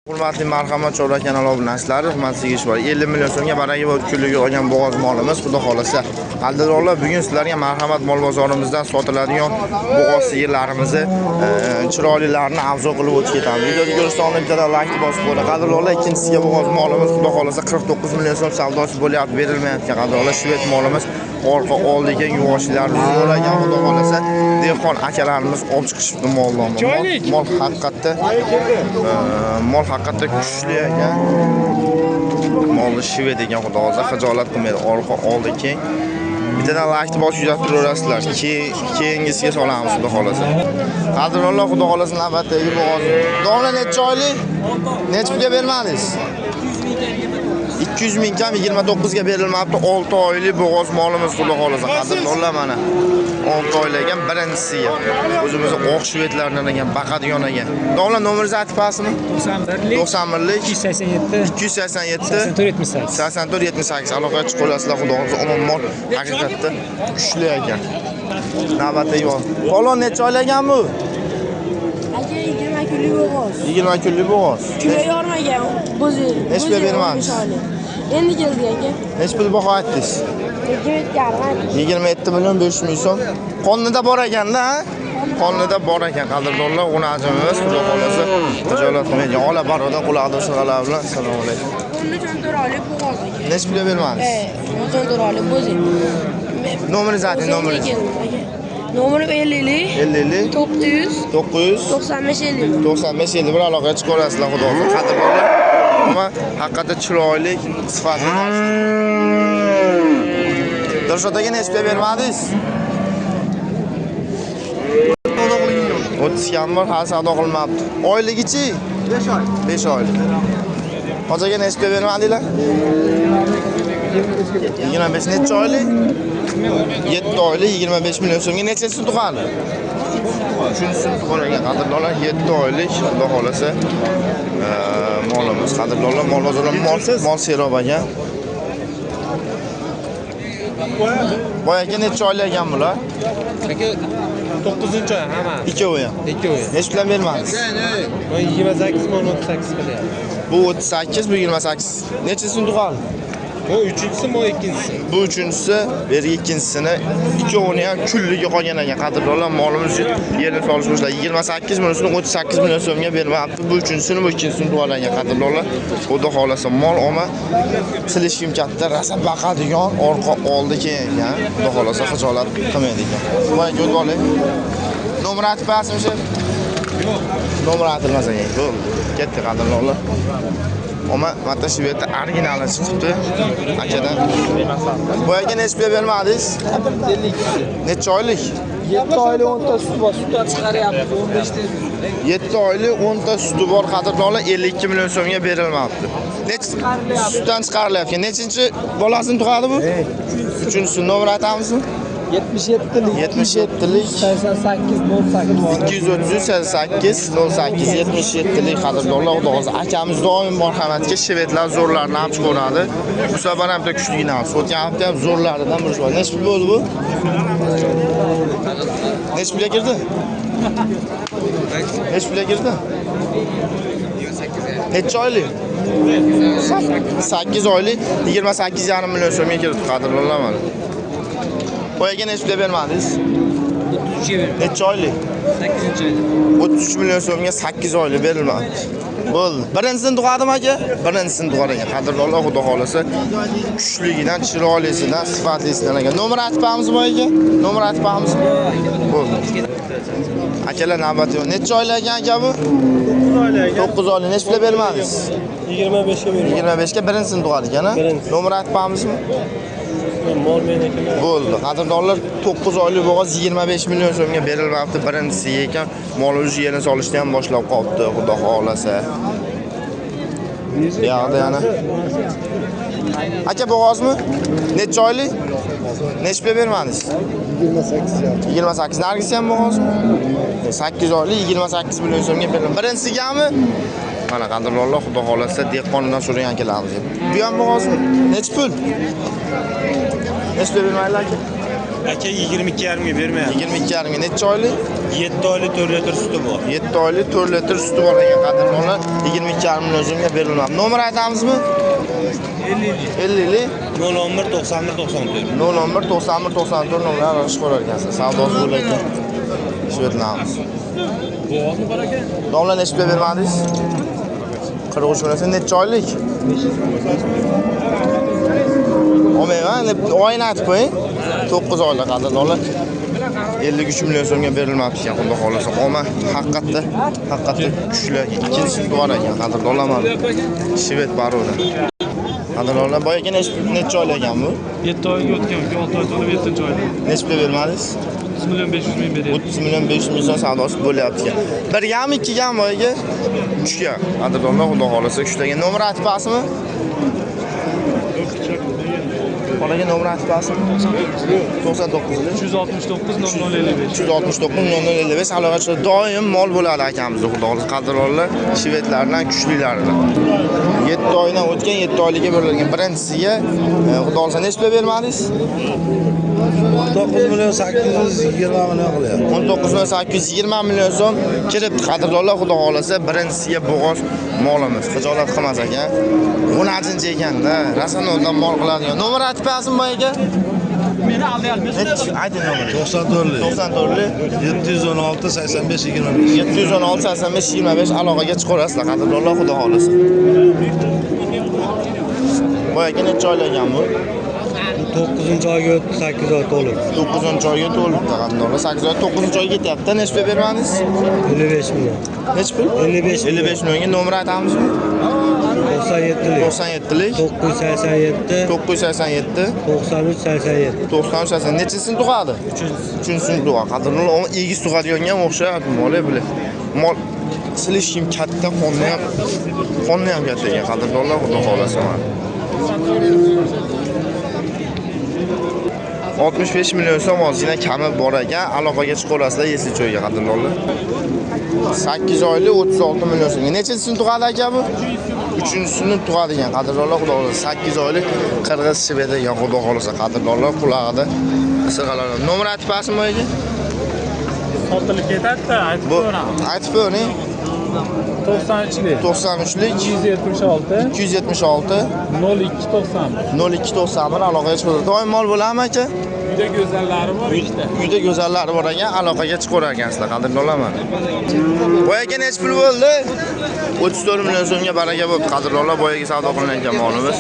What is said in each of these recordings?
Hurmatli marhamat Chorva kanali obunachilari, hurmatli sigirchilar, 50 million so'mga baraka va kunligi olgan bo'g'oz molimiz, xudo xolasa. Qadrdonlar, bugun sizlarga marhamat mol bozorimizdan sotiladigan bo'g'oz sigirlarimizni chiroylilarini afzal qilib o'tib ketamiz. Videoni ko'rishdan oldin bitta like bosib qo'ying. Qadrdonlar, ikkinchisiga bo'g'oz molimiz, xudo xolasa 49 million so'm savdosi bo'lyapti, berilmayapti. Qadrdonlar, shved molimiz orqa oldiga yuvoshlar zo'r ekan, xudo xolasa. Dehqon akalarimiz olib chiqishibdi molni. Mol haqiqatda mol haqiqatda kuchli ekan. Molni shved ekan, xudo xolasa, xijolat qilmaydi. Orqa oldi keng. Bittadan like bosib yuzatib turaverasizlar. Keyingisiga solamiz, xudo xolasa. Qadrdonlar, xudo xolasa navbatdagi bo'g'oz. Domla necha oylik? Necha pulga bermadingiz? 200 ming kam 29 ga berilmabdi. 6 oylik bo'g'oz molimiz, xudo xolasa. Qadrdonlar, mana 6 oylik ekan, birinchisiga. O'zimizni oq shvedlardan ekan, baqadigan ekan. Domla nomeringizni aytib berasizmi? 91lik 91lik 287 287 84 78. 84 78 aloqaga chiqib olasizlar, xudo xolasa. Umuman mol haqiqatda kuchli ekan. Navbatdagi mol. Polvon necha oylik ekan bu? Aka, 20 kunlik bo'g'oz. 20 kunlik bo'g'oz. Kuya yormagan bo'zi. Necha pulga bermadingiz? Endi keldi aka. Necha pul baho aytdingiz? 27,5. 27 million 500 ming so'm. Qonida bor ekanda, ha? Qonida bor ekan, qadrdonlar, uni ajabimiz, xudo xolasa, tijorat qilmaydigan ola barodan quloqda shug'ullar bilan. Assalomu alaykum. 13 oylik bo'g'oz aka. Necha pulga bermadingiz? 14 oylik bo'zi. Nomeringizni ayting, nomeringizni. Nomerim 50 50 900 900 95 50. 95 51 aloqaga chiqib olasizlar, xudo xolasa. Qadrdonlar, ammo haqiqatda chiroyli, sifatli narsa. Dilshod aka, necha pulga bermadingiz? 30 kam bor, hali savdo qilinmabdi. Oyligichi? 5 oy. 5 oylik. Hoji aka, necha pulga bermadinglar? 25 necha oylik? 7 oylik 25 million so'mga nechinchisi tug'adi? Uchinchisini tug'ar ekan, qadrdonlar, 7 oylik, xudo xolasa. Molimiz, qadrdonlar, mol bozorida mol serob ekan. Boy aka, necha oylik ekan bular? Aka, 9-oy hamma. Ikkovi ham. Ikkovi. Necha puldan bermadingiz? Bu 28 mon 38 qilyapti. Bu 38, bu 28. Nechisini tug'adi? Bu uchinchisi, bu ikkinchisi. Bu uchinchisi, bergi ikkinchisini, ikkovini ham kunligi qolgan ekan, qadrdonlar, molimiz yerini solish boshladi. 28 million 38 million so'mga bermabdi. Bu uchinchisini, bu ikkinchisini tug'ar ekan, qadrdonlar. Xudo xolasa mol oma silishim katta, rosa baqadigan, orqa oldi keyin ekan. Xudo xolasa xijolat qilmaydi ekan. Voy, ko'rib oling. Nomer aytib berasizmi, shef? Yo'q. Nomer aytilmas ekan. Bo'ldi. Ketdi, qadrdonlar. Oma mana shu yerda originali chiqibdi akadan. Bu aka necha pulga bermadingiz? Necha oylik? 7 oylik 10 ta sut bor, sutdan chiqaryapti 15 ta. 7 oylik 10 ta suti bor, qadrdonlar, 52 million so'mga berilmabdi. Necha sutdan chiqarilyapti? Nechinchi bolasini tug'adi bu? Uchinchisi. Nomer aytamizmi? 77lik 77lik 88 08. 233 88 08 77lik, qadrdonlar, xudo xohlasa. Akamiz doim marhamatga shvedlar zo'rlarini ham chiqaradi. Bu safar ham bitta kuchligini ham. O'tgan hafta ham zo'rlaridan biri bor. Necha pul bo'ldi bu? Necha pulga kirdi? Necha pulga kirdi? Necha oylik? 8 oylik 28,5 million so'mga kirdi, qadrdonlar, mana. Boyaga necha pulga bermadingiz? Necha oylik? 8-oy. 33 million so'mga 8 oylik berilmadi. Bo'ldi. Birinchisini tug'adimi aka? Birinchisini tug'ar ekan. Qadrdonlar, xudo xolasa, kuchligidan, chiroylisidan, sifatlisidan ekan. Nomer aytib beramiz boyaga? Nomer aytib beramiz. Bo'ldi. Akalar, navbat yo'q. Necha oylik ekan aka bu? 9 oylik. 9 oylik. Necha pulga bermadingiz? 25 ga berdim. 25 ga birinchisini tug'ar ekan, ha? Birinchisi. Nomer aytib beramizmi? Mol meniki. Bo'ldi. Qadrdonlar, 9 oylik bo'g'oz 25 million so'mga berilmabdi. Birinchisi ekan. Mol o'zi yerini solishni ham boshlab qolibdi, xudo xolasa. Bu yoqda yana. Aka, bo'g'ozmi? Necha oylik? Necha pulga bermadingiz? 28 28. Nargisi ham bo'g'ozmi? 8 oylik 28 million so'mga berildi. Birinchisigami? Mana qadrdonlar, xudo xolasa dehqondan so'ragan akalarimiz. Bu ham bo'g'ozmi? Necha pul? Necha pul bermaydilar aka? Aka 22,5 ga bermayapti. 22,5 ga necha oylik? 7 oylik 4 litr suti bor. 7 oylik 4 litr suti bor ekan qadrdonlar. 22,5 million so'mga berilmabdi. Nomer aytamizmi? 50 011 91 94. 011 91 94 nomerlar aralashib qolar ekansiz. Savdosi bo'lar ekan. Shvedlarimiz. Domla necha pulga bermadingiz? 43 million so'm. Necha oylik? Olmayman, oyini aytib qo'ying. 9 oylik qadrdonlar. 53 million so'mga berilmabdi ekan, xudo xolasa. Olma haqiqatda kuchli ekan. Ikkinchisini bor ekan qadrdonlar mana. Shved baroda. Qadrdonlar, boya aka necha oylik ekan bu? 7 oyga o'tgan, 6 oy to'lib 7 oylik. Necha pulga bermadingiz? 30 million 500 ming beryapti. 30 million 500 ming so'm savdosi bo'lyapti ekan. Birgami, ikkigami boyaga? Uchga. Qadrdonlar, xudo xolasa uchtaga. Nomer aytib-pasmi? Bolaga nomer aytib-pasmi? 99 369 0055. 369 0055 aloqa chiqadi. Doim mol bo'ladi akamizda, xudo xolasa. Qadrdonlar, shvedlardan kuchlilaridan. 7 oydan o'tgan, 7 oylikka berilgan birinchisiga xudo xolasa necha pul bermadingiz? 9 million 820 million qilyapti. 19 million 820 million so'm kiribdi qadrdonlar, xudo xolasa birinchisiga bo'g'oz molimiz. Xijolat qilmas ekan. G'unajinchi ekanda, rasani undan mol qiladigan. Nomer aytib berasizmi boyaga? Meni aldayapsiz. Nechi? Ayting nomerni. 94 94 716 85 25. 716 85 25 aloqaga chiqaverasizlar qadrdonlar, xudo xolasa. Boyaga necha oylik ekan bu? 9-oyga o'tdi, 8 oy to'lib. 9-oyga to'libdi qadrdonlar. 8 oy 9-oyga ketyapti. Necha pul bermadingiz? 55 million. Necha pul? 55 55 millionga nomer aytamizmi? 97lik. 97lik 987 987 93 87. 93 80 nechisini tug'adi? Uchinchisini tug'adi. Qadrdonlar, egiz tug'adiganga ham o'xshayapti mol bular. Mol silishim katta, qonni ham katta ekan qadrdonlar, xudo xolasa mana. 65 million so'm ozgina kami bor ekan. Aloqaga chiqaverasizlar Yesichoyga qadrdonlar. 8 oylik 36 million so'mga. Nechinchisini tug'adi aka bu? Uchinchisini tug'adi ekan qadrdonlar, xudo xolasa. 8 oylik qirg'iz shved ekan, xudo xolasa qadrdonlar, qulog'ida isirg'alar. Nomer aytib berasizmi aka? Sotilib ketadi-da, aytib Bu ko'raman. aytib bering. 93lik. 93lik 276 276 02 91. 02 91 aloqaga chiqadi. Doim mol bo'ladimi aka? Uyda go'zallari bor ikkita. Uyda go'zallari bor ekan, aloqaga chiqaverar ekansizlar, qadrdonlar mana. Boyaga necha pul bo'ldi? 34 million so'mga baraka bo'ldi, qadrdonlar, boyaga savdo qilingan molimiz.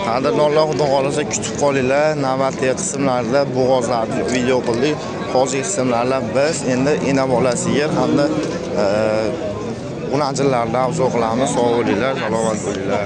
Qadrdonlar, xudo xolasa kutib qolinglar. Navbatdagi qismlarda bo'g'ozlarni video qildik. Hozirgi qismlarda biz endi ena bola sigir hamda g'unajinlarni avzo qilamiz. Sog' bo'linglar, salomat bo'linglar.